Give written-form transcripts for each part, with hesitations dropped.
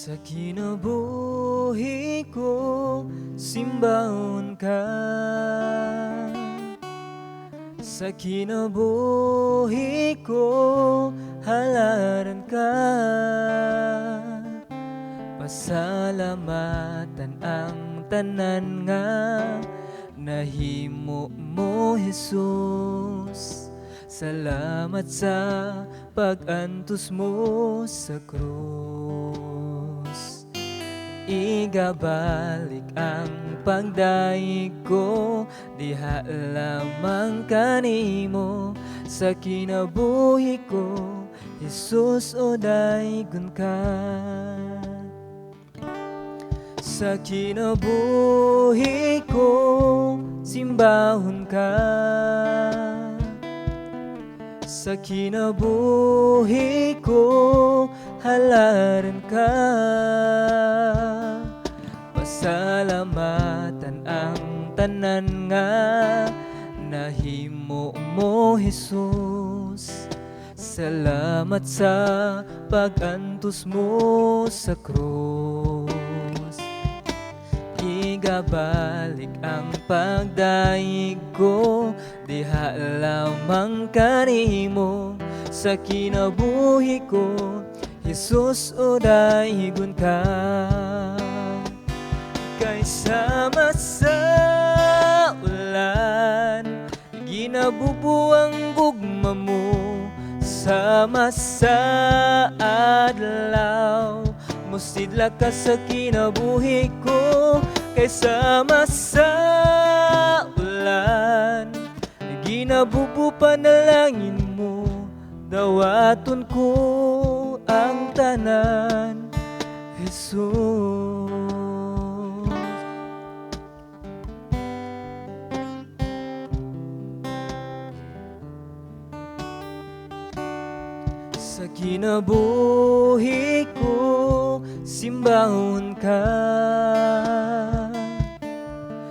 Sa kinabuhi ko, simbahon ka. Sa kinabuhi ko, halaran ka. Pasalamatan ang tanan nga nahimo mo, Jesus. Salamat sa pag-antos mo sa krus. Igabalik ang pagdayeg ko, diha lamang kanimo. Sa kinabuhi ko, Jesus, o daygon ka. Sa kinabuhi ko, simbahon ka. Sa kinabuhi ko, halaran ka. Pasalamatan ang tanan nga nahimo mo, Jesus. Salamat sa pag-antos mo sa krus. Igabalik ang pagdayeg ko, diha lamang kanimo. Sa kinabuhi ko, Jesus, o daygon ka. Kay sama sa ulan, ginabubo ang gugma mo. Sama sa adlaw, musidla ka sa kinabuhi ko. Kay sama sa ulan, ginabubo panalangin mo. Dawaton ko ang tanan, Jesus. Sa kinabuhi ko, simbahon ka.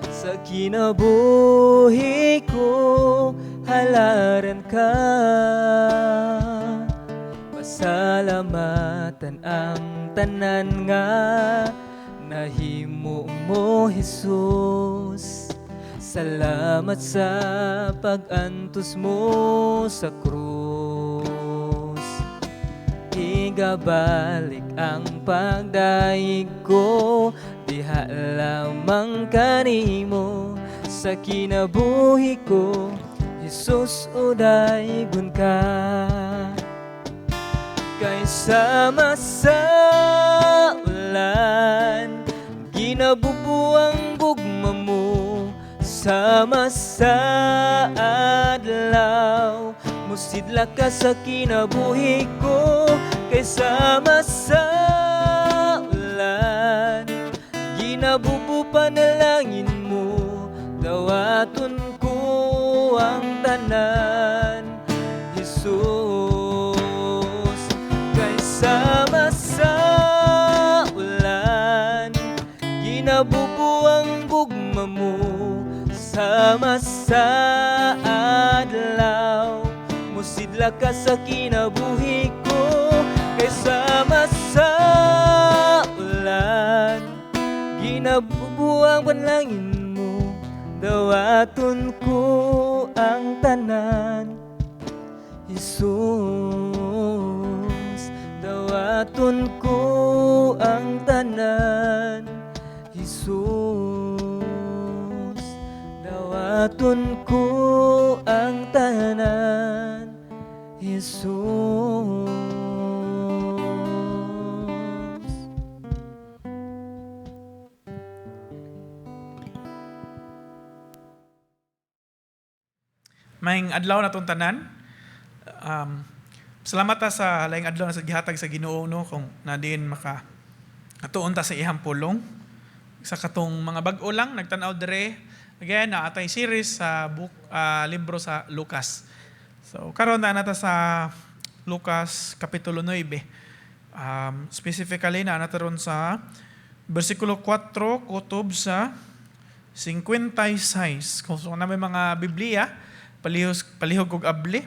Sa kinabuhi ko, halaran ka. Pasalamatan ang tanan nga nahimo mo, Jesus. Salamat sa pag-antos mo sa krus. Igabalik ang pagdayeg ko, diha lamang kanimo. Sa kinabuhi ko, Jesus, o daygon ka. Kay sama sa ulan, ginabubo ang gugma mo. Sama sa adlaw, musidla ka sa kinabuhi ko. Kay sama sa ulan, ginabubo panalangin mo. Dawaton ko ang tanan, Jesus. Kay sama sa ulan, ginabubo ang gugma mo. Sama sa adlaw, musidla ka sa kinabuhi ko. Kay sama sa ulan, ginabubo ang panalangin mo. Dawaton ko ang tanan, Jesus. Dawaton ko ang tanan, Jesus. Dawaton ko ang tanan, Jesus. Maayong adlaw na tong tanan. Salamat ta sa laing adlaw na sa gihatag sa Ginoo, no, kung nadiin maka atuon ta sa iyang pulong. Sa katong mga bag-o lang nagtan-aw dire, again naa tay series sa book, libro sa Lucas. So karon na ta sa Lucas kapitulo 9. Specifically naa na ta ron sa bersikulo 4 kutob sa 56. Kung so, na may mga Biblia, palihos, palihog og abli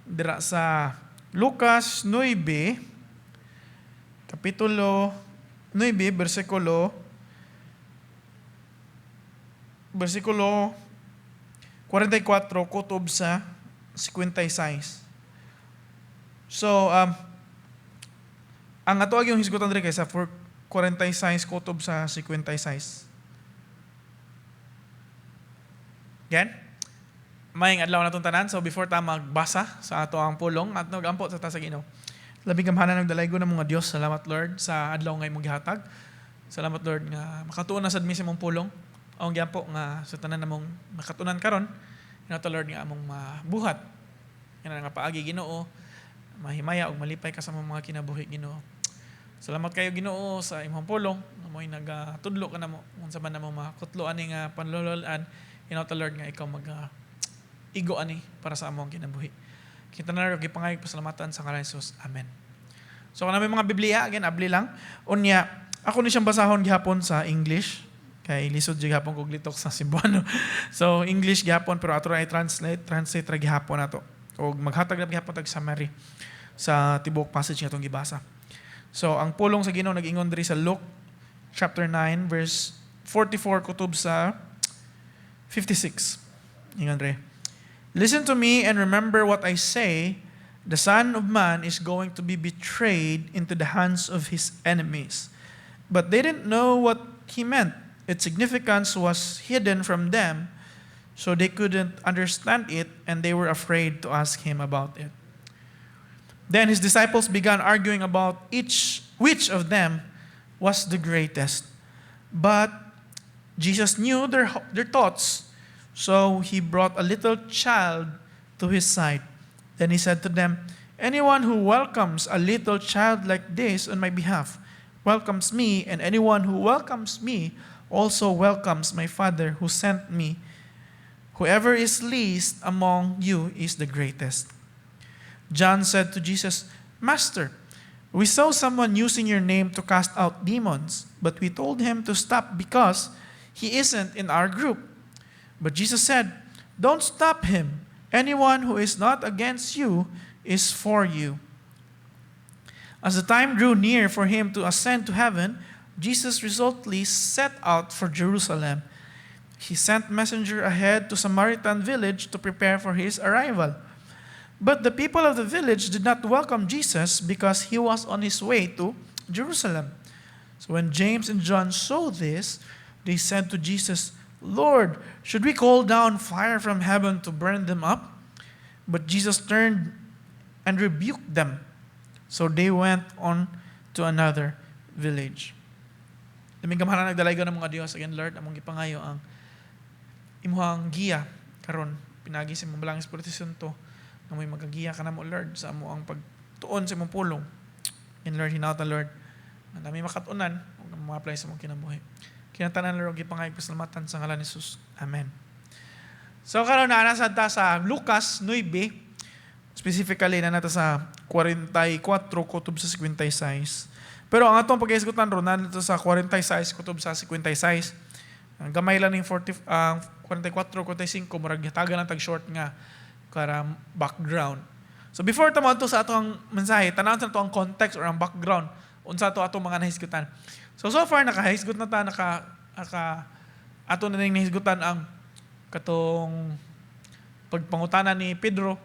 dira sa Lucas 9 kapitulo 9, versikulo 44 kutob sa 56. So, ang ato yung hisgutan diri kay sa 46 kutob sa 56. Again, maayong adlaw natong tanan. So before ta magbasa sa ato ang pulong at nagampo sa ta sa Ginoo. Labing gamhanan ug dalaygon nga Dios, salamat, Lord, sa adlaw nga imong gihatag. Salamat, Lord, nga makatuon na sad mi sa imong pulong. Ang giampo nga sa tanan namong makatunan karon, hinato, Lord, nga among mabuhat. Yan nga paagi, Ginoo, mahimaya ug malipay ka sa among mga kinabuhi, Ginoo. Salamat kayo, Ginoo, sa imong pulong nga mo'y nagatudlo ka namo unsa man namo makutlo ani nga panluluan. Hinato, Lord, nga ikaw mag igo ani para sa among kinabuhi. Kita na rin gipangayog pasalamatan sa ngalan ni Jesus. Amen. So kung may mga Biblia, again, abli lang. Unya, ako ni siyang basahon gihapon sa English. Kay lisod gihapon kog litok sa Cebuano. So English gihapon, pero ato ra i-translate, translate ra gihapon ato. O maghatag na gihapon tag summary sa tibuok passage nga atong gibasa. So ang pulong sa Ginoo nag-ingon diri sa Luke chapter 9 verse 44 kutob sa 56. Ingon diri. "Listen to me and remember what I say. The Son of Man is going to be betrayed into the hands of his enemies." But they didn't know what he meant. Its significance was hidden from them, so they couldn't understand it, and they were afraid to ask him about it. Then his disciples began arguing about each which of them was the greatest. But Jesus knew their thoughts, so he brought a little child to his side. Then he said to them, "Anyone who welcomes a little child like this on my behalf welcomes me, and anyone who welcomes me also welcomes my Father who sent me. Whoever is least among you is the greatest." John said to Jesus, "Master, we saw someone using your name to cast out demons, but we told him to stop because he isn't in our group." But Jesus said, "Don't stop him. Anyone who is not against you is for you." As the time drew near for him to ascend to heaven, Jesus resolutely set out for Jerusalem. He sent messenger ahead to Samaritan village to prepare for his arrival. But the people of the village did not welcome Jesus because he was on his way to Jerusalem. So when James and John saw this, they said to Jesus, "Lord, should we call down fire from heaven to burn them up?" But Jesus turned and rebuked them. So they went on to another village. Labing gamhanan ug dalaygon nga Dios, again, Lord, among gipangayo ang imuhang giya karon pinagi sa imong Balaang Espiritu Santo nga mo'y magagiya ka namo, Lord, sa amo ang pagtuon sa imong pulong. And Lord, hinauta, Lord, nga nami makatunan ug ma-apply sa among kinabuhi. Kinatanan, Lord, gipangayog pasalamatan sa ngalan ni Jesus. Amen. So karon naa na sad ta sa Lucas 9, specifically naa na ta sa 44 kutob sa 56. Pero ang atong paghisgutan ron naa sa 46 kutob sa 56. Ang gamay lang ning 40, ang 44, 45, murag hatagan lang tag short nga para background. So before ta moadto sa atong mensahe, tan-awon sa ato ang context or ang background unsa ato atong mga nahisgutan. So so far nakahisgot na ta, naka, naka ato na ning nahisgutan ang katong pagpangutana ni Pedro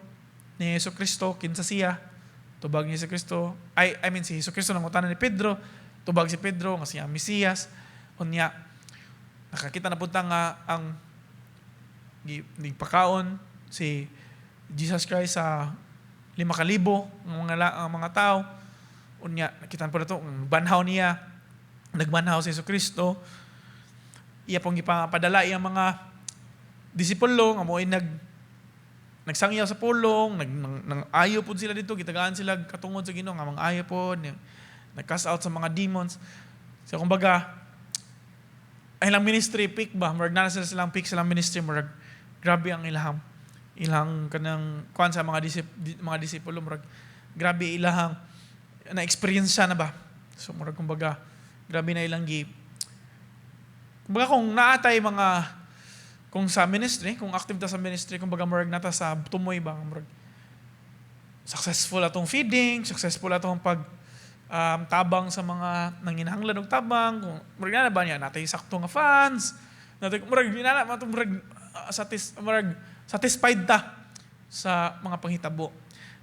ni Hesus Kristo kinsa siya. Tubag ni Hesus Kristo, ay, I mean, si Hesus Kristo nangutana ni Pedro, tubag si Pedro nga siya ang Mesiyas. Unya nakakita na pud ta nga ang nagpakaon si Jesus Christ sa 5,000 ang mga tao. Unya nakita po nato ang banhaw niya, nagbanhaw si Hesus Kristo, iya pong gipapadala iyang mga disipulo nga mo'y nagsangyaw sa pulong, nag nang, nang ayo pod sila dito, gitagaan sila katungod sa Ginoo nga mga ayo pod, nag-cast out sa mga demons. So kumbaga ay ilang ministry peak ba, murag na sila silang peak silang ministry, murag grabe ang ilahang ilang kanang kuan sa mga disipulo, murag grabe ilahang na experience na ba. So murag kumbaga grabe na ilang gi kumbaga kung naatay mga kung sa ministry, kung active ta sa ministry, kumbaga murag nata sa tumoy ba, murag successful atong feeding, successful atong pag tabang sa mga nanginahanglan og tabang, kung murag na ba niya natay sakto nga fans, natay murag inana man, murag murag satisfied ta sa mga panghitabo.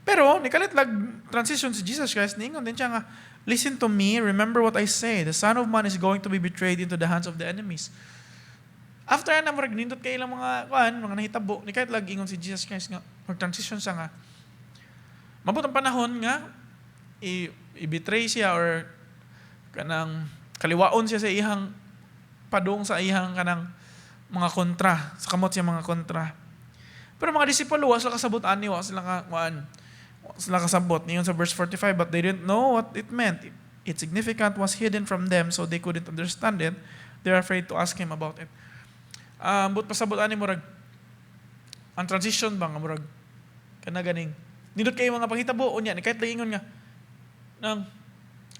Pero nikalit lag transition si Jesus Christ, niingon din siya nga, "Listen to me, remember what I say. The Son of Man is going to be betrayed into the hands of the enemies." After na murag nindot kay ilang mga kuan, mga nahitabo, ni kahit lag ingon si Jesus Christ nga mag-transition siya nga mabot ang panahon nga i-betray siya or kanang kaliwaon siya sa iyang padung sa iyang kanang mga kontra, sa kamot siya mga kontra. Pero mga disipulo, wa sila kasabot ani, wa sila ka kuan, wa sila kasabot. Niyon sa verse 45, "But they didn't know what it meant. Its significance was hidden from them, so they couldn't understand it. They're afraid to ask him about it." But pasabot ani, murag ang transition ba nga murag kana ganing nindot kayo mga panghitabo, unya ni kahit ingon nga nang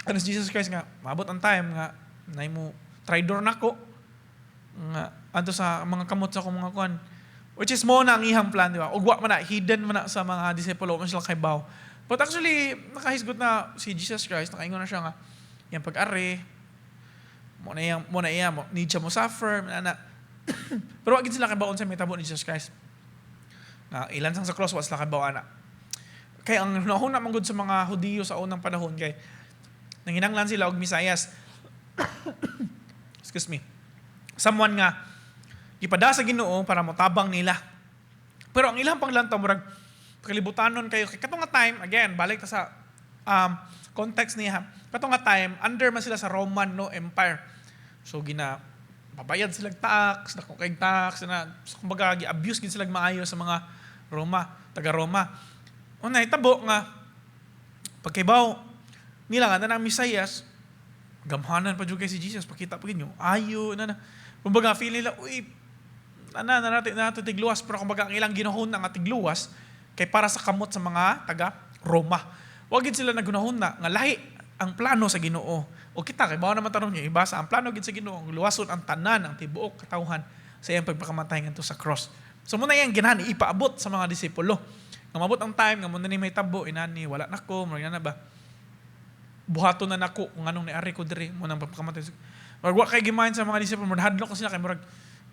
ano si Jesus Christ nga maabot ang time nga nay mo traidor nako nga adto sa mga kamot sa akong mga kuan, which is mo na ang ihang plan, di ba? Ug wa man na hidden man na sa mga disipulo, man sila kaybaw. But actually nakahisgot na si Jesus Christ, nakaingon na siya nga yang pag-ari mo na iya mo need siya mo suffer na na, pero wa gid sila kaybaw sa mitabo ni Jesus Christ nga ilansang sa cross. Wa sila kaybaw ana kay ang nahuna man gud sa mga Hudiyo sa unang panahon kay nanginanglan sila og Mesayas, excuse me, someone nga gipada sa Ginoo para motabang nila. Pero ang ilang panglantaw, murag kalibutanon kayo kay katong nga time, again, balik ta sa context niya, katong nga time under man sila sa Roman, no, Empire. So gina babayad sila tax, dako kay tax na, so, kumbaga gi-abuse gid sila maayo sa mga Roma, taga Roma. Una itabo nga pagkaibaw nila nga na ang Mesayas, gamhanan pa jud kay si Jesus, pakita pa gyud ayo na na. Kumbaga feel nila, uy, ana na natin nato tigluwas, pero kumbaga ang ilang ginahuna nga tigluwas kay para sa kamot sa mga taga Roma. Wa gid sila nagunahuna nga lahi ang plano sa Ginoo. O kita kay bawo naman taron nga ibasa ang plano gid sa Ginoo, ang luwason ang tanan, ang tibuok katawhan sa iyang pagpakamatay ngadto sa cross. So muna iyang ginahan ipaabot sa mga disipulo. Nga mabot ang time nga muna ni may tabo inani, wala nako, murag na ba. Buhaton na nako kung anong niari ko diri mo nang pagpakamatay. Murag wa kay gimind sa mga disipulo, murag hadlok ko sila kay murag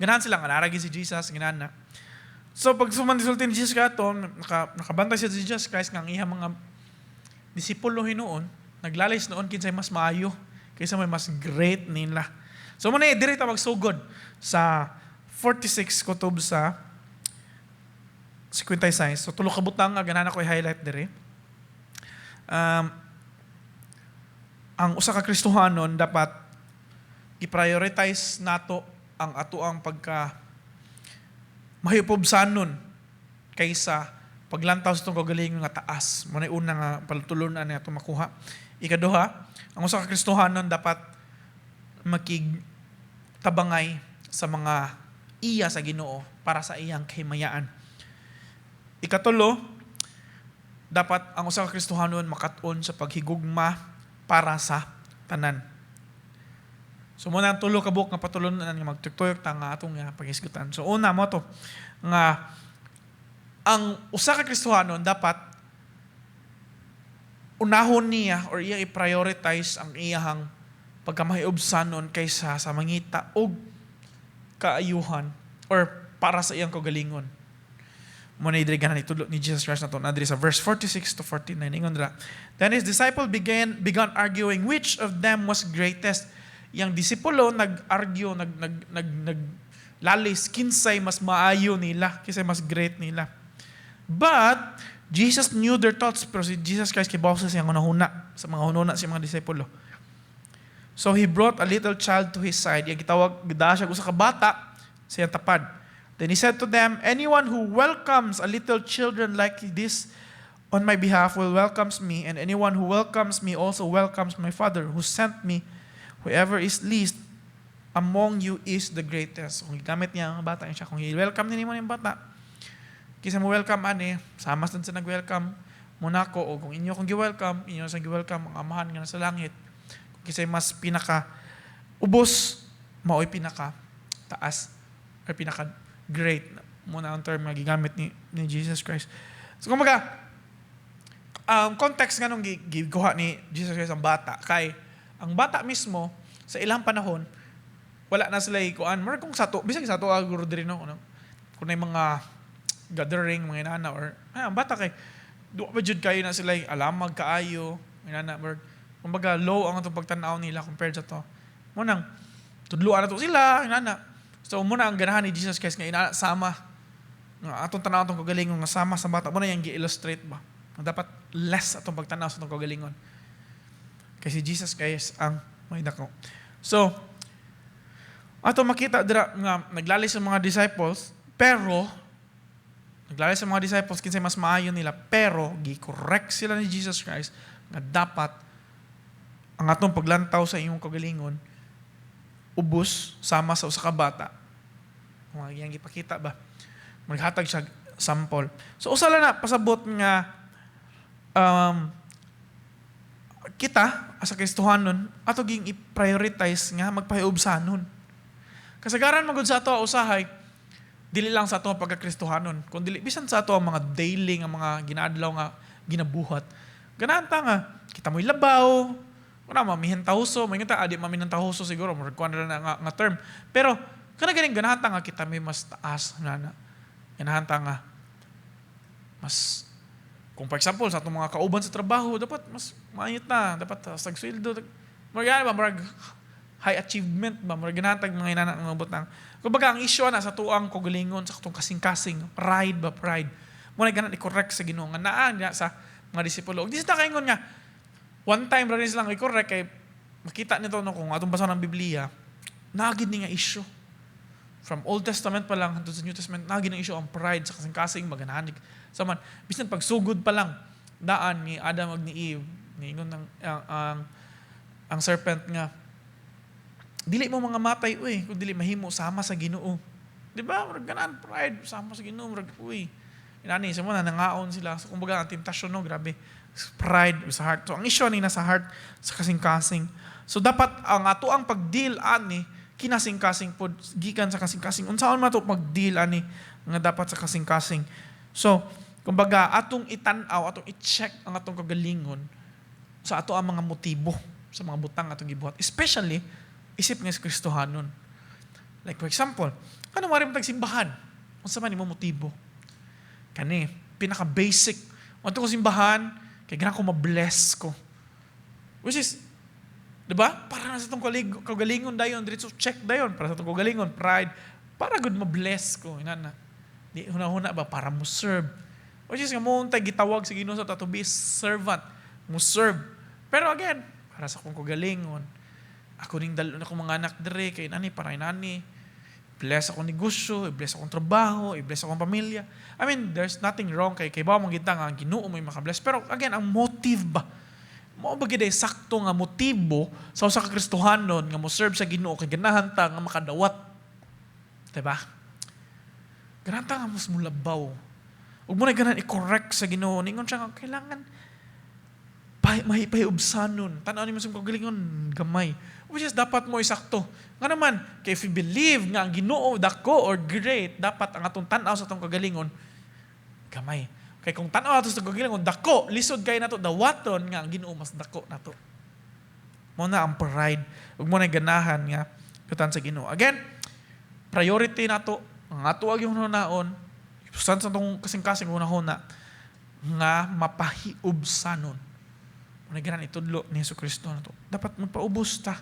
ganahan sila nga naragi si Jesus, ganahan na. So pag suman gisulti ni Jesus kato, nakabantay siya si Jesus Christ nga ang iyang mga disipulo hinuon, naglalis noon kinsay mas maayo, kaysa may mas great nila. So muna diri ta magsugod sa 46 kutob sa 56. So tulo ka butang nga ganahan ako i-highlight diri. Ang usa ka Kristohanon, dapat i-prioritize nato ang atoang pagka mahiupobsanon kaysa paglantaw sa itong kagalingon nga taas. Mo na una nga palutulunan nga ato makuha. Ikaduha, ang usa ka Kristohanon dapat makig tabangay sa mga iya sa Ginoo para sa iyang kahimayaan. Ikatulo, dapat ang usa ka Kristohanon makat-on sa paghigugma para sa tanan. So muna ang tulo ka buok nga patulunan nga magtuyok ta nga atong nga paghisgutan. So una mo to nga ang usa ka Kristohanon dapat unahon niya or iya i-prioritize ang iyahang pagkamahiubsanon kaysa sa mangita og kaayuhan or para sa iyang kaugalingon. Mo na diri ganan itudlo ni Jesus Christ nato na diri sa verse 46 to 49. Ingon dira, "Then his disciple began arguing which of them was greatest." Yang disipulo nag-argue, nag nag nag nag lalis kinsay mas maayo nila, kinsay mas great nila. "But Jesus knew their thoughts," pero si Jesus Christ kibaw sa siyang hunahuna, sa mga hununa sa mga disipulo. "So he brought a little child to his side." Yang gitawag gida siya usa ka bata sa iyang tapad. "Then he said to them, 'Anyone who welcomes a little children like this on my behalf will welcomes me, and anyone who welcomes me also welcomes my Father who sent me. Whoever is least among you is the greatest.'" Kung gigamit niya ang bata siya, kung i-welcome ni mo yung bata, kisa mo welcome ani, sama sa nag-welcome mo nako, o kung inyo kong gi-welcome, inyo sa gi-welcome ang Amahan nga nasa langit. Kung kisay mas pinaka ubos, mao'y pinaka taas or pinaka great muna ang term nga gigamit ni Jesus Christ. So kumbaga, Ang context nga nung gikuha ni Jesus Christ ang bata kay ang bata mismo sa ilang panahon wala na sila ikuan. Murag kung sa to, bisag sa ato aguro diri, no, kung may mga gathering, mga inana or ay, ang bata kay duwa pa jud kayo na sila alamag kaayo, inana, murag kumbaga low ang atong pagtan-aw nila compared sa to. Mo nang tudluan na to sila, inana. So mo na ang ganahan ni Jesus Christ nga inana sama nga atong tanaw atong kagalingon nga sama sa bata. Mo na yang gi-illustrate ba. Nga dapat less atong pagtanaw sa atong kagalingon. Kasi Jesus Christ ang may dako. So, ato makita dira nga naglalis ang mga disciples, pero naglalis ang mga disciples kinsay mas maayo nila, pero gi-correct sila ni Jesus Christ nga dapat ang atong paglantaw sa imong kagalingon ubos sama sa usa ka bata. Kung ang iyang gipakita ba, maghatag siya sample. So usa lang na pasabot nga kita as a Kristohanon ato ging i-prioritize nga magpahiubsanon. Kasagaran magud sa ato usahay dili lang sa ato ang pagkakristohanon, kun dili bisan sa ato ang mga daily nga mga ginaadlaw nga ginabuhat. Ganahan ta nga kita mo'y labaw, wala mamihin tahuso, may ta adi mamihin tahuso siguro, murag kuan na nga term. Pero kana ganing ganahan ta nga kita may mas taas na. Ganahan ta nga mas kung for example sa atong mga kauban sa trabaho dapat mas maayot na, dapat sa sweldo murag ba, murag high achievement ba, murag ganahan tag mga inana nga butang. Kumbaga ang issue na sa tuang kagalingon, sa atong kasing-kasing, pride ba, pride mo na ganahan i-correct sa Ginoo nga naa nga sa mga disipulo. Ug di sa kaingon nga one time ra ni silang i-correct kay makita nito, no, kung atong basahon ang Biblia, naa gid ni nga issue from Old Testament pa lang hangtod sa New Testament. Naa gid ang issue ang pride sa kasing-kasing, maganahan sa man bisan pagsugod pa lang daan ni Adam ug ni Eve, niingon ng ang serpent nga dili mo mga matay uy kung dili mahimo sama sa Ginoo, di ba? Murag ganahan pride sama sa Ginoo, murag uy inani sa mo na nangaon sila. So kumbaga ang temptasyon, no, grabe, pride sa heart. So ang issue ni nasa heart, sa kasing-kasing. So dapat ang ato ang pag-deal ani kinasing-kasing pod, gikan sa kasing-kasing. Unsaon man to pag-deal ani nga dapat sa kasing-kasing? So kumbaga atong itan-aw, atong i-check ang atong kagalingon sa ato ang mga motibo sa mga butang atong gibuhat, especially isip nga sa Kristohanon. Like for example, ano mari mo simbahan, unsa man imo motibo? Kani pinaka basic, adto ko simbahan kay ganahan ko ma-bless ko, which is, di ba? Para na sa itong kagalingon dayon, diretso check dayon. Para sa itong kagalingon, pride. Para good ma-bless ko. Inana. Di huna-huna ba? Para mo serve. Which is nga mo untay gitawag sa Ginoo sa to be servant. Mo serve. Pero again, para sa akong kagalingon. Ako ning dalon ako mga anak dire kay nani para nani. Bless akong negosyo, i-bless akong trabaho, i-bless akong pamilya. I mean, there's nothing wrong kay ba mo kita nga ang Ginoo mo'y makabless. Pero again, ang motive ba? Mao ba gid ay sakto nga motibo sa usa ka Kristohanon nga mo serve sa Ginoo kay ganahan ta nga makadawat? Diba? Ganahan ta nga mas mulabaw. Ug mo na ganahan i-correct sa Ginoo. Ningon siya nga kailangan mahipahiubsanon. Tan-aw nimo sa kagalingon gamay. Which is dapat mo isakto. Nga naman, kay if you believe nga ang Ginoo dako or great, dapat ang atong tan-aw sa atong kagalingon gamay. Kay kung tan-aw nato sa kagalingon dako, lisod kay nato dawaton nga ang Ginoo mas dako nato. Mo na ang pride. Ug mo na ganahan nga kutan sa Ginoo. Again, priority nato ang ato ang hunaon, sa atong kasing-kasing hunahuna nga mapahiubsanon. Mo na ganahan itudlo ni Hesus Kristo nato. Dapat magpaubos ta.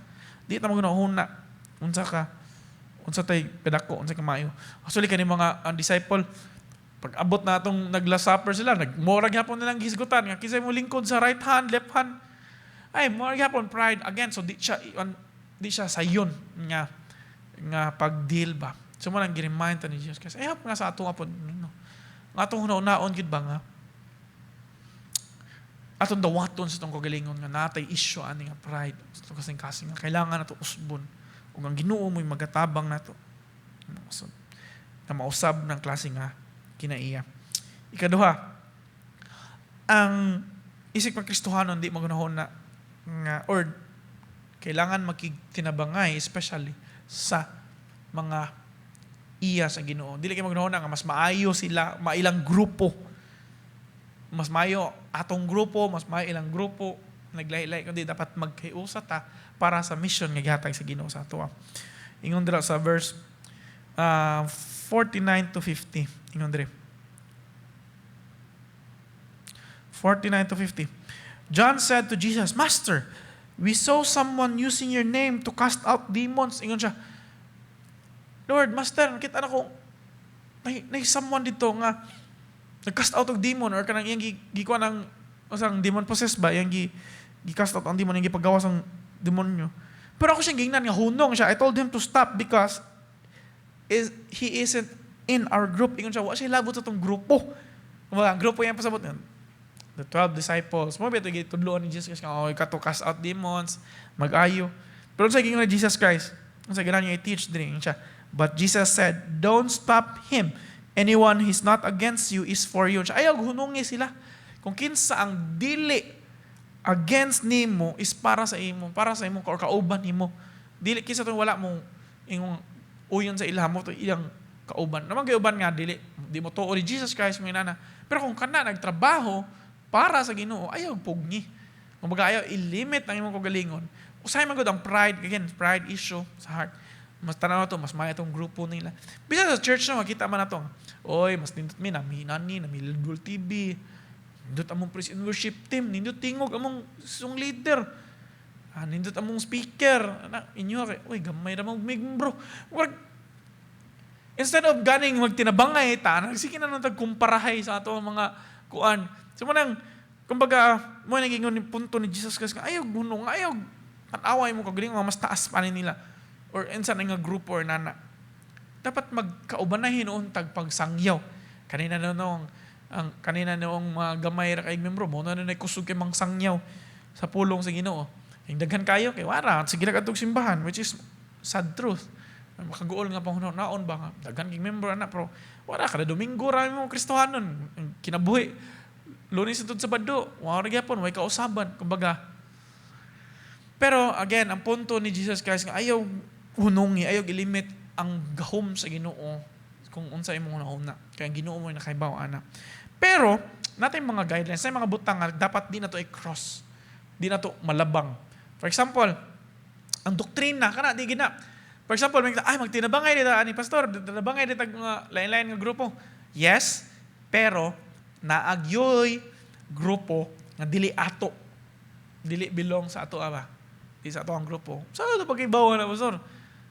Di ta maghunahuna unsa ka, unsa tay kadako, unsa ka maayo. Actually kani mga ang disciple, pag abot na atong nag-last supper sila, nagmora gyapon nilang gisgutan nga kinsay mo lingkod sa right hand, left hand. Ay, mora gyapon pride again. So di siya sayon nga nga pag-deal ba. So mo nang gi-remind ta ni Jesus kasi ay nga sa atong apod, no. Nga atong hunahunaon gid ba nga atong dawaton sa atong kagalingon nga natay issue ani nga pride sa atong kasing-kasing nga kailangan nato usbon ug ang Ginoo mo'y magatabang nato. So, nga mausab ng klase nga kinaiya. Ikaduha, ang isip ng Kristohanon di magunahon na nga or kailangan makigtinabangay especially sa mga iya sa Ginoo. Dili kay magunahon nga mas maayo sila, mailang grupo. Mas mayo atong grupo, mas mayo ilang grupo, naglahi-lahi, kundi dapat magkaiusa ta para sa mission nga gihatag sa Ginoo sa ato. Ingon dira sa verse 49 to 50. Ingon diri. 49 to 50. John said to Jesus, "Master, we saw someone using your name to cast out demons." Ingon siya, "Lord, Master, nakita na ko, may someone dito nga nag-cast out og demon or kanang iyang gikuha ng usang demon possessed ba, iyang gi-cast out ang demon, iyang gipagawas ang demonyo. Pero ako siyang gingnan nga hunong siya. I told him to stop because he isn't in our group." Ingon siya, wa siya labot sa atong grupo. Kumbaga, ang grupo iyang pasabot. The 12 disciples. Mao ba ito gitudloan ni Jesus Christ nga, "Oh, ka to cast out demons, mag-ayo." Pero sa gingon ni Jesus Christ, sa ganahan niya i-teach diri siya. But Jesus said, "Don't stop him. Anyone who is not against you is for you." Siya, ayaw hunungi sila. Kung kinsa ang dili against nimo is para sa imo or kauban nimo. Dili kinsa tong wala mong ingong uyon sa ilaha mo to iyang kauban. Naman kay uban nga dili di mo tuo ni Jesus Christ mo inana. Pero kung kana nagtrabaho para sa Ginoo, ayaw pugni. Kumbaga ayaw i-limit ang imong kagalingon. Usahay man gud ang pride, again, pride issue sa heart. Mas tanaw to, mas maya itong grupo nila. Bisan sa church na makita man nato. "Oy, mas nindot mi nami nani, nami Lidl TV. Nindot among praise and worship team, nindot tingog among song leader. Ah, nindot among speaker." Ana, inyo kay, "Oy, gamay ra mo bro." Murag, instead of ganing magtinabangay ta, nagsige na nang tagkumparahay sa ato ang mga kuan. So mo nang, kumbaga, mo nang ingon ni punto ni Jesus Christ, nga, ayaw gunong, ayaw tan-away mo kagaling nga mas taas pa ni nila or insa na nga grupo or nana. Dapat magkauban na hinuon tag pagsangyaw. Kanina noong ang kanina noong mga gamay ra kay membro mo na na kusog kay mang sangyaw sa pulong sa Ginoo. Yung daghan kayo kay wara sige na kadtog simbahan, which is sad truth. Makaguol nga panghuna-hunaon ba nga daghan kay member ana, pero wala, kada Domingo ra mo Kristohanon kinabuhi. Lunes hangtod Sabado, wala gyapon, way kausaban kumbaga. Pero again, ang punto ni Jesus Christ nga ayaw hunungi, ayaw ilimit ang gahom sa Ginoo kung unsa imong hunahuna. Kaya ang Ginoo mo nakaibaw ana. Pero natin mga guidelines, sa mga butang nga dapat di na to i-cross. Di na to malabang. For example, ang doktrina kana di gina. For example, may ay magtinabangay dito ani pastor, tinabangay dito mga lain-lain nga grupo. Yes, pero naagyoy grupo nga dili ato. Dili belong sa ato aba. Di sa ato ang grupo. Sa ato pag-ibaw na, pastor?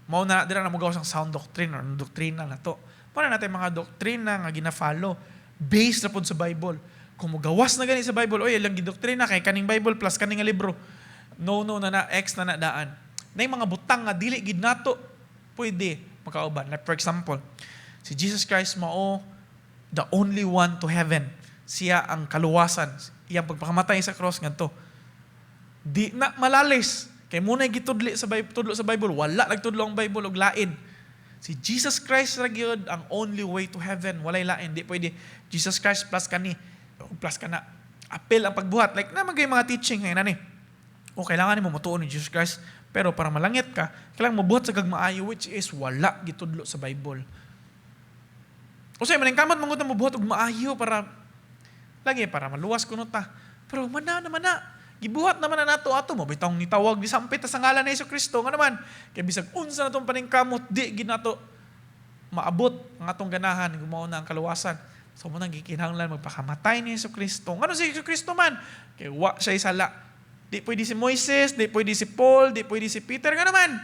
Mao na dira na mogawas ang sound doctrine or doktrina na to. Para natin mga doktrina nga gina-follow based na pod sa Bible. Kung mogawas na gani sa Bible, oy, ilang gidoktrina kay kaning Bible plus kaning nga libro. No, no na na X na na daan. Na yung mga butang nga dili gid nato pwede makauban. Like for example, si Jesus Christ mao the only one to heaven. Siya ang kaluwasan. Iyang pagpakamatay sa cross ngadto. Di na malalis. Kay muna gitudli sa Bible, tudlo sa Bible, wala nagtudlo ang Bible og lain. Si Jesus Christ ra gyud ang only way to heaven, walay lain. Di pwede Jesus Christ plus kani plus kana. Apil ang pagbuhat. Like na magay mga teaching ngayon ani. O kailangan nimo motuo ni Jesus Christ, pero para malangit ka, kailangan mobuhat sa gagmaayo, which is wala gitudlo sa Bible. O say man kamot manggod na mobuhat og maayo para lagi para maluwas kuno ta. Pero mana naman na gibuhat naman na nato ato mo bitong nitawag ni sampit sa ngalan ni Hesus Kristo nga naman kay bisag unsa na tong paningkamot, di gid nato maabot ang atong ganahan gumawa na ang kaluwasan. So mo nang gikinahanglan magpakamatay ni Hesus Kristo. Ngano si Hesus Kristo man? Kay wa siya sala. Di pwede si Moises, di pwede si Paul, di pwede si Peter. Nga naman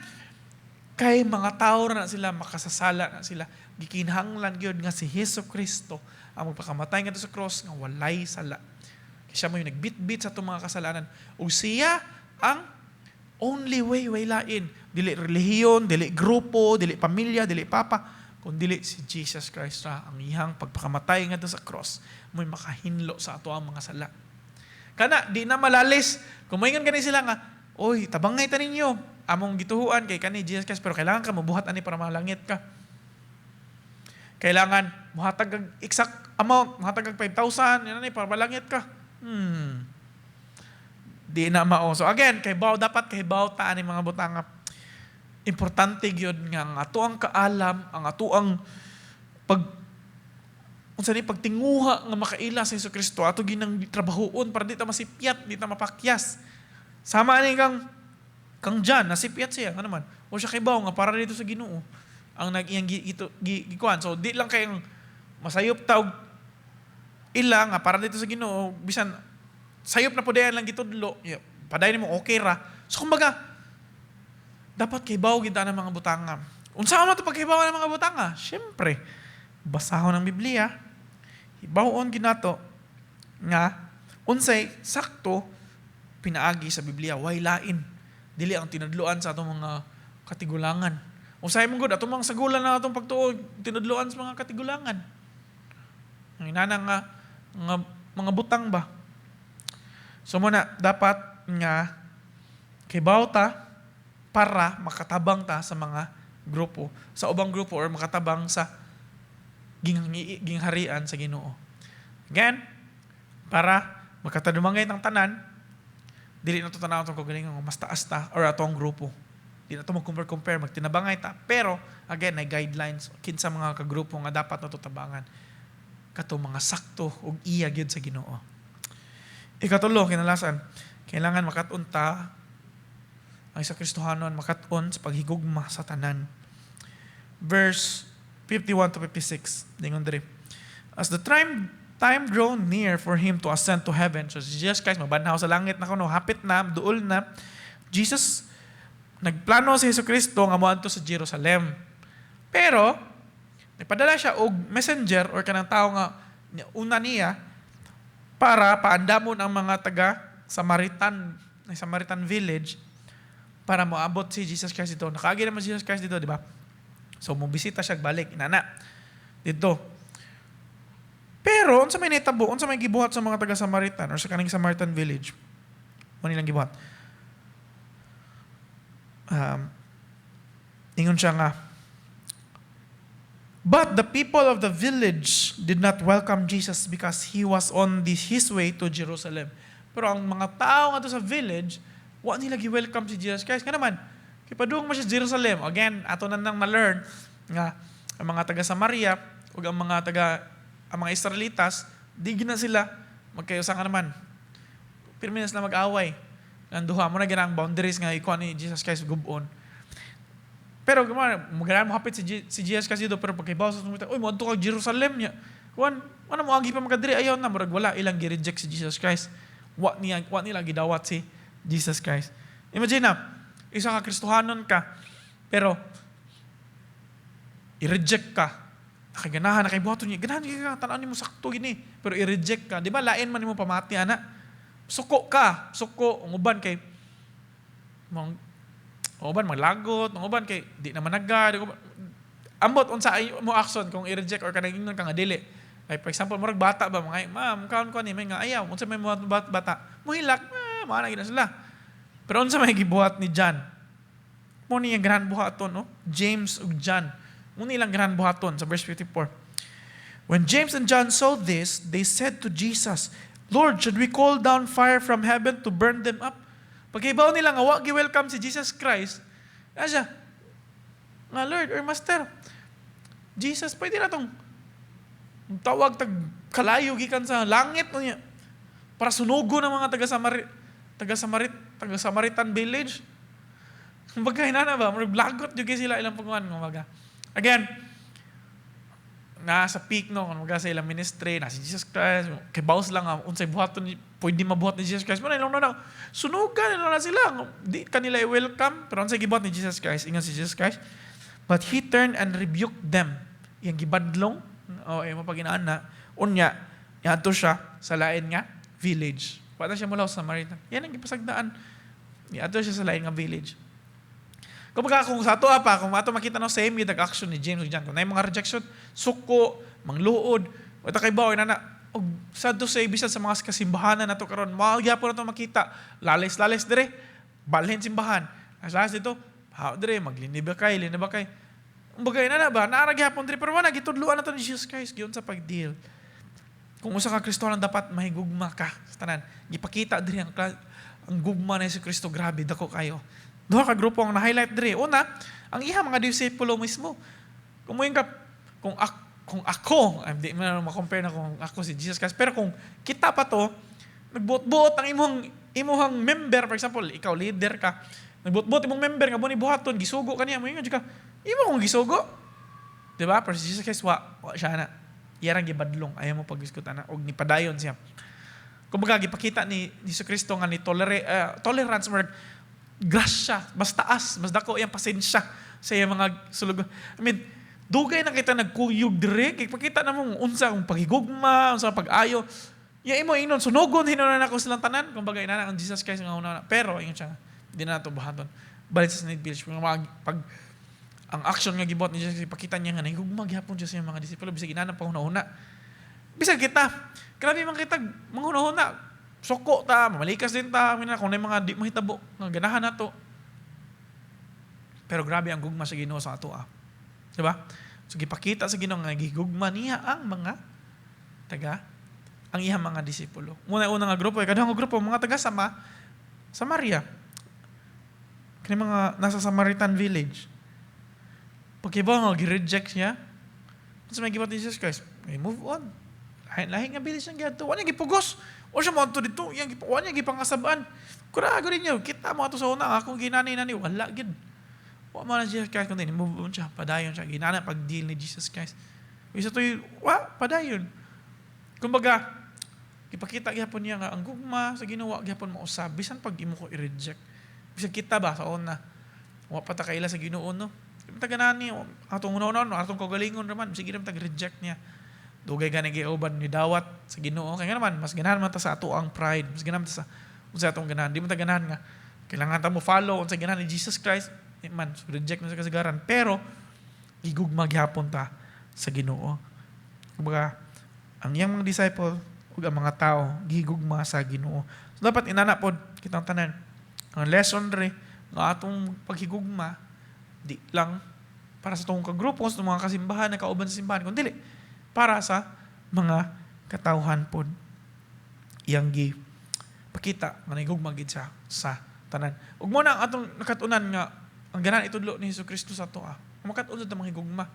kay mga tao ra na sila, makasasala na sila. Gikinahanglan gyud nga si Hesus Kristo ang magpakamatay ngadto sa cross nga walay sala. Kay siya mo yung nagbitbit sa atong mga kasalanan. Ug siya ang only way, way lain. Dili relihiyon, dili grupo, dili pamilya, dili papa, kun dili si Jesus Christ ra ang iyang pagpakamatay ngadto sa cross mo'y makahinlo sa ato ang mga sala. Kana di na malalis. Kung moingon gani sila nga, "Oy, tabangay ta ninyo, among gituhuan kay kani Jesus Christ, pero kailangan ka mabuhat ani para malangit ka. Kailangan muhatag kag exact amount, muhatag kag 5,000 yan ani para malangit ka." Di na mao. So again, kay baw dapat kay baw ta ani mga butang nga importante gyud nga ang ato ang kaalam, ang ato ang pag Unsa ni pagtinguha nga makaila sa Hesus Kristo, ato ginang trabahoon para di ta masipyat, di ta mapakyas. Sama ani kang John, nasipyat siya, nga naman. O siya kibaw nga para dito sa Ginoo ang nag iyang ito gikuan. So di lang kayong masayop ta og ila nga para dito sa Ginoo, bisan sayop na po lang gitudlo, yeah, padayon nimo, okay ra. So kumbaga dapat kibaw gid ta ng mga butanga. Unsa man to pagkibaw ng mga butanga? Syempre, basahon ang Biblia, hibawon ginato nga unsay sakto pinaagi sa Biblia, way lain. Dili ang tinudloan sa atong mga katigulangan. Usahay mo gud atong mga sagulan na atong pagtuo, tinudloan sa mga katigulangan. Ang inana nga mga butang ba. So muna dapat nga kibaw ta para makatabang ta sa mga grupo, sa ubang grupo or makatabang sa gingharian sa Ginoo. Again, para makatadumangay ng tanan, dili na to tanaw atong kagalingon mas taas ta or atong grupo. Di na to mag-compare-compare, magtinabangay ta. Pero, again, may guidelines kinsa mga kagrupo nga dapat nato tabangan. Kato mga sakto ug iya gyud sa Ginoo. Ikatulo, kinalasan, kailangan makat-on ta ang sa Kristohanon, makat-on sa paghigugma sa tanan. Verse 51 to 56, dingon diri. As the time grow near for him to ascend to heaven, so si Jesus Christ mabanhaw sa langit na kuno, hapit na, duol na, Jesus, nagplano si Jesu Kristo nga moadto sa Jerusalem. Pero, nagpadala siya og messenger or kanang tao nga una niya para paandamon ang mga taga Samaritan, Samaritan village para moabot si Jesus Christ dito. Nakaagi naman si Jesus Christ dito, di ba? So mobisita siya balik inana dito. Pero unsa may nitabo, unsa may gibuhat sa mga taga Samaritan or sa kaning Samaritan village? Mo nilang gibuhat. Ingon siya nga, "But the people of the village did not welcome Jesus because he was on his way to Jerusalem." Pero ang mga tao nga sa village, wa nila gi-welcome si Jesus Christ. Nga naman, kay padung man siya sa Jerusalem. Again, ato na nang na-learn nga ang mga taga Samaria ug ang mga Israelitas, di gina sila magkayusa, nga naman. Pirmi na sila mag-away. Ang duha mo na ginang boundaries nga ikuha ni Jesus Christ gubon. Pero gumana, maganahan mo hapit si Jesus Christ dito, pero pagkaibaw sa sumita, "Uy, moadto kag Jerusalem niya. Kuan, ano mo agi pa makadiri, ayaw na," murag wala ilang gi-reject si Jesus Christ. Wa nila gidawat si Jesus Christ. Imagine na, isa ka Kristohanon ka, pero i-reject ka. Nakaganahan, nakaibuhaton niya. Ganahan ka, tan-aw nimo sakto gini. Pero i-reject ka. Di ba, lain man nimo pamati, ana? Suko ka. Suko. Ang uban kay, mga, ang uban maglagot, ang uban kay, di naman naga. Di ko, ambot, unsa ay mo action kung i-reject or kanang ingnon ka nga dili. Like for example, murag bata ba, mga, "Ma'am, kaon ko ni," may nga ayaw. Unsa may mga bata? Muhilak, ah, mga na sila. Pero unsa may gibuhat ni John? Mo niya ganahan buhaton, no? James ug John. Mo nilang ganahan buhaton sa verse 54. When James and John saw this, they said to Jesus, "Lord, should we call down fire from heaven to burn them up?" Pagkibaw nila nga wa gi-welcome si Jesus Christ, na siya, nga, "Lord or Master, Jesus, pwede na tong tawag tag kalayo gikan sa langit niya para sunugo ng mga taga Samaritan village." Kumbaga inana ba, murag lagot jud kay sila ilang pagkuan, kumbaga. Again, nasa peak, no, kumbaga sa ilang ministry na si Jesus Christ, kay bawas lang ang unsay buhaton ni pwede mabuhat ni Jesus Christ. Mo na ilang na sunugan nila na sila. Di kanila i-welcome, pero unsay gibuhat ni Jesus Christ? Ingon si Jesus Christ, "But he turned and rebuked them." Iyang gibadlong, o ay mo paginaan na, unya, niadto siya sa lain nga village. Wala siya mula sa Samaritan. Yan ang gipasagdaan. Niadto siya sa lain nga village. Kumbaga kung sa ato pa, kung ato makita no, same with action ni James ug John, kung naay mga rejection, suko, mangluod, wala kay bawo na og sad to say, bisan sa mga kasimbahanan nato karon, mao gyapon nato makita, lalis-lalis dire, balhin simbahan. Lalis dito, ha dire maglinibakay, linibakay. Kumbaga na ba, naara gyapon dire, pero wala gitudloan nato ni Jesus Christ giun sa pag-deal. Kung usa ka Kristohanon, dapat mahigugma ka sa tanan. Gipakita diri ang gugma ni Jesu Kristo, grabe dako kayo. Duha ka grupo ang na-highlight diri. Una, ang iha mga disipulo mismo. Kung mo ka kung ak, Kung ako, ay, di man ma-compare na kung ako si Jesus Christ, pero kung kita pa to, nagbuot-buot ang imong member, for example, ikaw leader ka, nagbuot-buot imong member nga mo ni buhaton, gisugo ka niya, mo ingon ka, imo kong gisugo. Di ba? Pero si Jesus Christ, wa siya na. Iyarang gibadlong, ayaw mo pag-isgot ana, og nipadayon siya. Kumbaga, gipakita ni Jesu Kristo nga ni tolerance, murag grasya, mas taas, mas dako iyang pasensya sa iyang mga sulog. I mean, dugay na kita nagkuyog dire, kay pakita na mong unsa ang paghigugma, unsa ang pag-ayo. Ya imo ingnon sunogon hinuon nako silang tanan, kumbaga inana ang Jesus Christ nga una. Pero ingon siya, di na nato buhaton. Balik sa Snake Village, mga pag ang action nga gibuhat ni Jesus, ipakita niya nga nahigugma gihapon siya sa iyang mga disipulo bisag inana pa huna-huna. Bisag kita, grabe man kita mga huna-huna. Suko ta, mamalikas din ta, mina kung naay mga di mahitabo nga ganahan nato. Pero grabe ang gugma sa Ginoo sa ato ah. Di ba? So gipakita sa Ginoo nga gigugma niya ang mga taga ang iyang mga disipulo. Muna una nga grupo, ikaduhang nga grupo, mga taga Samaria. Kani mga nasa Samaritan village. Pagkibaw nga gi-reject siya, unsa may gibuhat ni Jesus Christ? Ay, move on. Lahi lahi nga village ang giadto. Wa niya gipugos. O siya mo adto dito, iyang wa niya gipangasab-an. Kurago rin niyo, kita mo ato sa una, akong ginani nani wala gid. Wa man na Jesus Christ kundi move on siya, padayon siya. Ginana pag deal ni Jesus Christ. Isa to, wa padayon. Kumbaga, gipakita gihapon niya nga ang gugma sa Ginoo gihapon mausab bisan pag imo ko i-reject. Bisan kita ba sa una, wa pa ta kaila sa Ginoo, no. Di man ta ganahan ni atong una atong kaugalingon raman, sige naman tag reject niya. Dugay gani giuban ni dawat sa Ginoo kay nga naman mas ganahan man ta sa ato ang pride, mas ganahan ta sa unsa atong ganahan. Di man ta ganahan nga kailangan ta mo follow unsa ganahan ni Jesus Christ. Di man, so reject na sa kasagaran, pero gigugma gihapon ta sa Ginoo. Kumbaga, ang iyang mga disciple ug ang mga tao gigugma sa Ginoo. So dapat inana pod kitang tanan. Ang lesson re nga atong paghigugma di lang para sa atong kagrupo, sa atong mga kasimbahan, nakauban sa simbahan, kundi para sa mga katawhan pod. Iyang gi pakita nga nahigugma gid siya sa tanan. Ug mo na ang atong nakatunan nga ang ganahan itudlo ni Hesus Kristo sa ato ah. Makat-on sa mga higugma.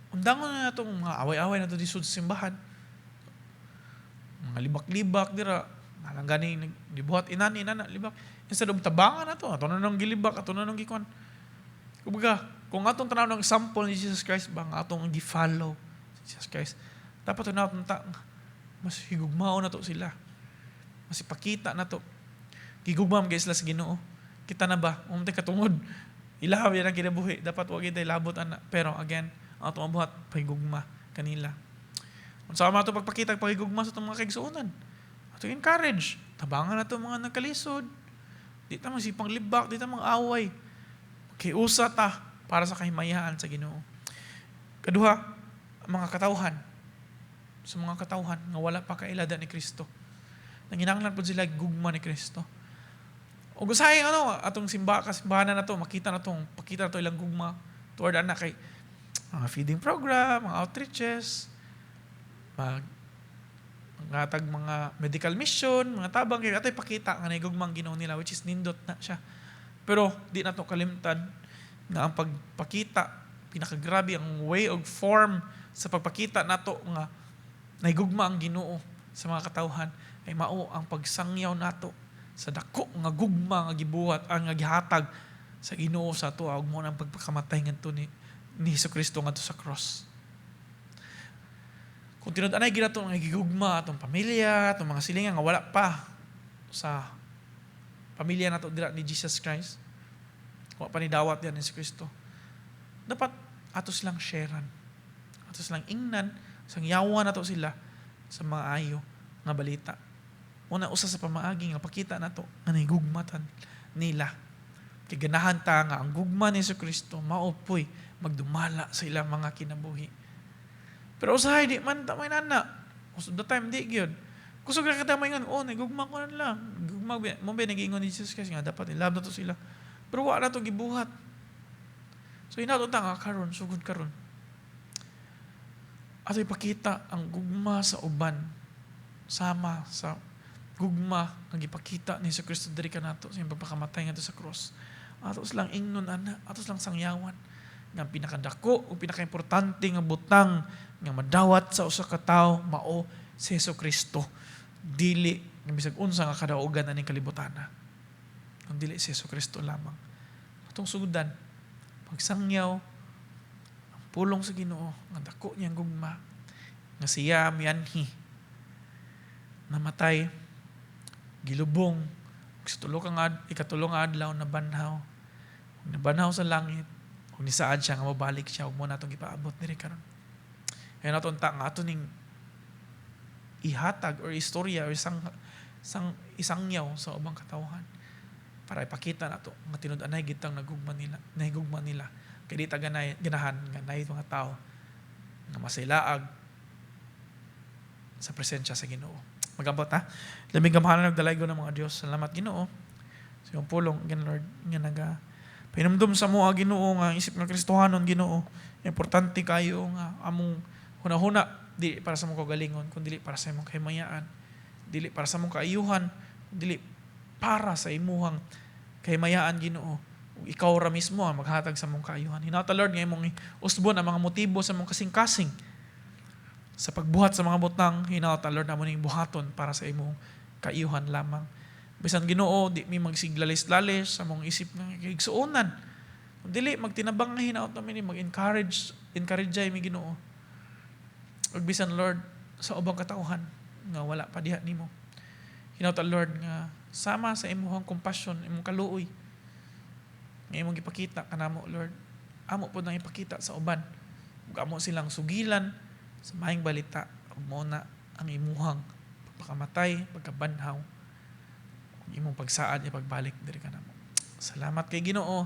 Undangon na natong mga away-away na to disud sa simbahan. Mga libak-libak dira. Nalang gani gibuhat inani inana libak. Instead of tabangan na to, ato na nang gilibak, ato na nang gikuan. Kumbaga, kung atong tanaw ng example ni Jesus Christ ba nga atong gi-follow si Jesus Christ, dapat na ta mas higugmaon na to sila. Mas ipakita na to. Gigugma man sila sa Ginoo. Kita na ba? Umtay katungod. Ilahaw yan ang kinabuhi. Dapat wag itay labot ana. Pero again, ang atong buhat pahigugma kanila. Unsa man ato pagpakita pahigugma sa atong mga kaigsuonan? Ato encourage. Tabangan nato mga nagkalisod. Di ta masipang libak, di ta mga away. Kiusa ta para sa kahimayaan sa Ginoo. Kaduha, ang mga katawhan. Sa mga katawhan nga wala pa kailada ni Kristo. Nanginanglan po sila gugma ni Kristo. O usahay ano, atong simba kasimbahan na to, makita na tong pakita na to ilang gugma toward ana kay mga feeding program, mga outreaches, ngatag mga medical mission, mga tabang kay atoy pakita nga nahigugma ang Ginoo nila, which is nindot na siya. Pero di na to kalimtan nga ang pagpakita, pinakagrabe ang way of form sa pagpakita nato nga nahigugma ang Ginoo sa mga katawhan ay mao ang pagsangyaw nato sa dako nga gugma nga gibuhat ang nga gihatag sa Ginoo sa ato ug mo nang pagpakamatay ngadto ni Jesucristo ngadto sa cross. Kung tinud anay ginato nga gigugma atong pamilya, atong mga silingan nga wala pa sa pamilya nato dira ni Jesus Christ, wa pa ni dawat diyan ni Kristo. Dapat ato silang sharean. Ato silang ingnan, sangyawan nato sila sa mga ayo nga balita. Una usa sa pamaagi nga pakita nato nga nahigugmatan nila. Kay ganahan ta nga ang gugma ni Kristo mao poy magdumala sa ilang mga kinabuhi. Pero usahay di man ta may nana. Most of the time di gyud. Kusog ra kita maingon, "Oh, nagugma ko na lang." Gugma mo ba nagiingon ni Jesus Christ nga dapat i-love na to sila. Pero wa na to gibuhat. So hinaot ta nga karon, sugod karon, ato ipakita ang gugma sa uban sama sa gugma nga gipakita ni Jesu Kristo diri kanato sa iyang pagpakamatay ngadto sa cross. Ato silang ingnon ana, ato silang sangyawan. Nga ang pinakadako o pinakaimportante nga butang nga madawat sa usa ka tawo mao si Hesus Kristo. Dili nga bisag unsa nga kadaugan aning kalibutan. Kung dili si Hesus Kristo lamang. Atong sugdan, pagsangyaw ang pulong sa Ginoo, nga dako niyang gugma, nga siya mianhi, namatay, gilubong, ug sa tulo ka nga ikatulo nga adlaw nabanhaw. Ug nabanhaw sa langit, ug nisaad siya nga mobalik siya, ug mao na atong gipaabot diri karon. Kaya nato unta nga ato ning ihatag or istorya or isang isangyaw sa ubang katawhan para ipakita nato nga tinud-anay gitang nagugma nila, nahigugma nila. Kay di ta ganahan nga naay mga tao nga masilaag sa presensya sa Ginoo. Mag-ampo ta. Labing gamhanan ug dalaygon nga mga Dios. Salamat, Ginoo, sa iyong pulong, Ginoo Lord, nga naga pahinumdum sa amoa, Ginoo, nga isip nga Kristohanon, Ginoo. Importante kayo nga among hunahuna dili para sa among kaugalingon kun dili para sa imong kahimayaan, dili para sa among kaayuhan, dili para sa imuhang kahimayaan, Ginoo. Ug ikaw ra mismo ang maghatag sa among kaayuhan. Hinata, Lord, nga imong usbon ang mga motibo sa among kasing-kasing sa pagbuhat sa mga butang. Hinata, Lord, amo ning buhaton para sa imong kaayuhan lamang. Bisan, Ginoo, di mi magsiglalis-lalis sa among isip nga kaigsuonan. Kung dili magtinabang nga hinaot namin ni mag-encourage, encourage mi, Ginoo. Ug bisan, Lord, sa ubang katawhan nga wala pa diha nimo. Hinaot, Lord, nga sama sa imuhang compassion, imong kaluoy nga imong gipakita kanamo, Lord, amo pod nang ipakita sa uban. Ug amo silang sugilan sa maayong balita ug mao na ang imuhang pagpakamatay, pagkabanhaw, ug imong pagsaad nga pagbalik diri kanamo. Salamat kay, Ginoo,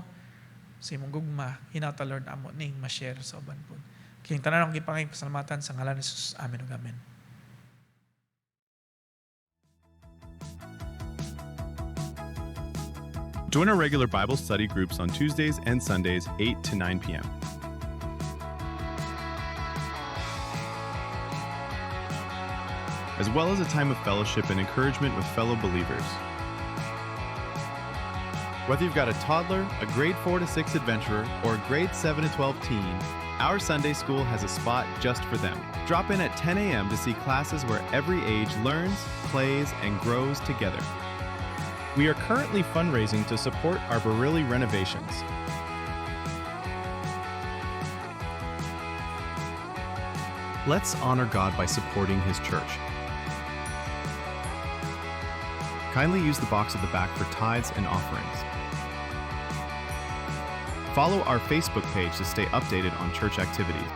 sa imong gugma. Hinata, Lord, amo ning ma-share sa uban pod. Kining tanan ang gipangayong pasalamatan sa ngalan ni Jesus. Amen ug amen. Join our regular Bible study groups on Tuesdays and Sundays, 8 to 9 p.m. As well as a time of fellowship and encouragement with fellow believers. Whether you've got a toddler, a grade 4 to 6 adventurer, or a grade 7 to 12 teen, our Sunday school has a spot just for them. Drop in at 10 a.m. to see classes where every age learns, plays, and grows together. We are currently fundraising to support our Barili renovations. Let's honor God by supporting His church. Kindly use the box at the back for tithes and offerings. Follow our Facebook page to stay updated on church activities.